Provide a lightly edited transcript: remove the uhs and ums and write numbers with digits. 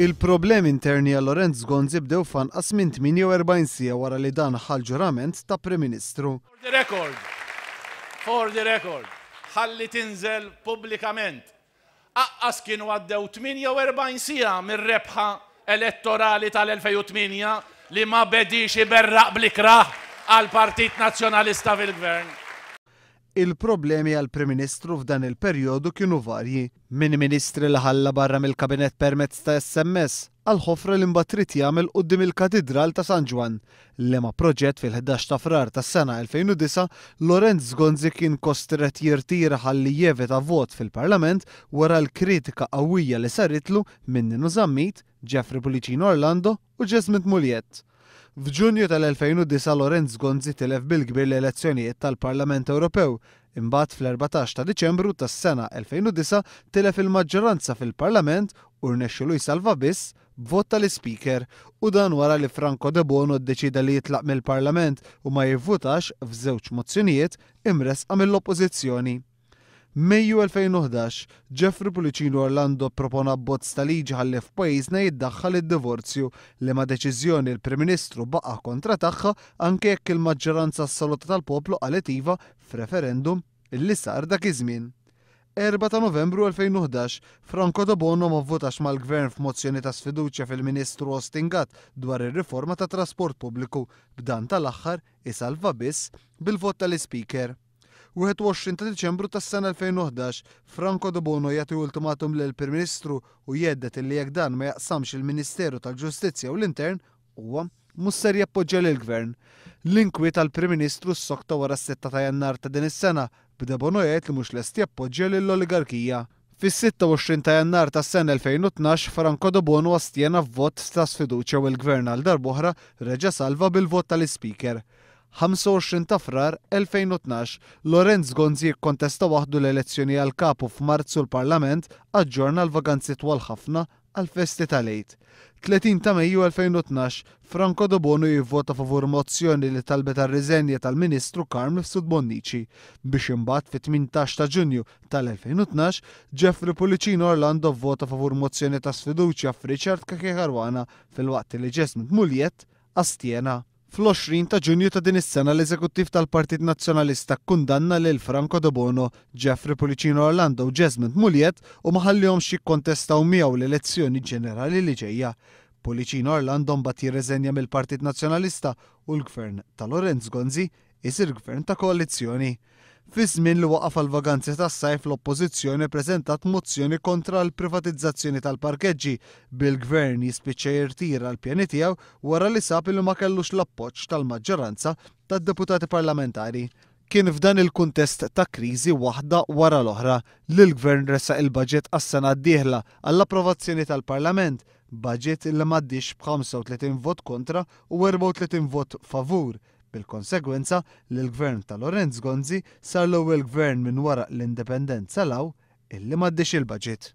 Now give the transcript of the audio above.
Il-problemi interni għal Lawrence Gonzi bdew f'anqas minn 48 siegħa wara li dan ħa l-ġurament ta' Prim Ministru. For the record, for the record, ħalli tinżel pubblikament. Aqqas kienu għaddew 48 siegħa mir-rebħa elettorali tal-2008 li ma bediex iberraq bl-ikrah għall-Partit Nazzjonalista fil-Gvern. Il-problemi għall-Prim Ministru f'dan il-perjodu kienu varji, minn ministri li ħalla barra mill-Kabinett permezz ta' SMS, għal ħofra li mbagħad ried jagħmel quddiem il-Katidral ta' San Ġwann, liema proġett fil-ħdax ta' Frar tas-sena 2009 Lawrence Gonzi kien kostrett jirtira ħalli jevita vot fil-Parlament wara l-kritika qawwija li saritlu minn Ninu Zammit, Jeffrey Pullicino Orlando u Jesmond Mugliett. F'Ġunju tal-2009 Lawrence Gonzi tilef bil-kbir l-elezzjonijiet tal-Parlament Ewropew, imbagħad fl-14 ta' Diċembru tas-sena 2009 tilef il-maġġoranza fil-Parlament u rnexxielu jsalva biss b'vot tal-Ispeaker, u dan wara li Franco Debono ddeċieda li jitlaq mill-Parlament u ma jivvutax f'żewġ mozzjonijiet imressqa mill-Oppożizzjoni. Mejju 2011, Jeffrey Pullicino Orlando ppropona abbozz ta' liġi ħalli f'pajjiżna jiddaħħal id-divorzju, liema deċiżjoni l-Prim Ministru baqa' kontra tagħha anke jekk il-maġġoranza assoluta tal-poplu qalet iva f'referendum illi sar dak iż-żmien. 4 ta' Novembru 2011, Franco Debono ma vvutax mal-Gvern f'mozzjoni ta' sfiduċja fil-Ministru Austin Gatt dwar ir-riforma tat-trasport pubbliku, b'dan tal-aħħar isalva biss bil-vot tal-Ispeaker. 21 ta' Diċembru tas-sena 2011, Franco Debono jagħti ultimatum lill-Prim Ministru u jhedded illi jekk dan ma jaqsamx il-Ministeru tal-Ġustizzja u l-Intern, huwa mhux ser jappoġġja lill-Gvern. L-inkwiet għall-Prim Ministru ssokta wara s-sitta ta' Jannar ta' din is-sena, b'Debono jgħid li mhux lest jappoġġja lill-oligarkija. Fis-26 ta' Jannar tas-sena 2012, Franco Debono astjena f'vot ta' sfiduċja u l-Gvern għal darb'oħra reġa' salva bil-vot tal-Ispeaker. 25 ta' Frar 2012, Lawrence Gonzi jikkontesta waħdu l-elezzjoni għal Kap u f'Marzu l-Parlament aġġorna l-vaganzi twal ħafna għall-festi tal-Għid. 30 ta' Mejju 2012, Franco Debono jivvota favur mozzjoni li talbet għar-riżenja tal-Ministru Carm Mifsud Bonnici, biex imbagħad fit-18 ta' Ġunju tal-2012, Jeffrey Pullicino Orlando vvota favur mozzjoni ta' sfiduċja f'Richard Cachia Caruana filwaqt li Jesmond Mugliett astjena. Fl-20 ta' Ġunju ta' din is-sena l-Eżekuttiv tal-Partit Nazzjonalista kkundanna lil Franco Debono, Jeffrey Pullicino Orlando u Jesmond Mugliett u ma ħallihomx jikkontestaw miegħu l-elezzjoni ġenerali li ġejja. Pullicino Orlando mbagħad jirreżenja mill-Partit Nazzjonalista u l-Gvern ta' Lawrence Gonzi isir gvern ta' koalizzjoni. Fiż-żmien li waqaf għall-vaganzi tas-sajf l-Oppożizzjoni ppreżentat mozzjoni kontra l-privatizzazzjoni tal-parkeġġi, bil-Gvern jispiċċa jirtira l-pjani tiegħu wara li sab li ma kellux l-appoġġ tal-maġġoranza tad-deputati parlamentari. Kien f'dan il-kuntest ta' kriżi waħda wara l-oħra li l-Gvern ressaq il-baġit għas-sena d-dieħla għall-approvazzjoni tal-Parlament, baġit li m'għaddiex b'35 vot kontra u 34 vot favur, bil-konsegwenza li l-Gvern ta' Lawrence Gonzi sar l-ewwel Gvern minn wara l-Indipendenza 'l hawn illi m'għaddiex il-baġit.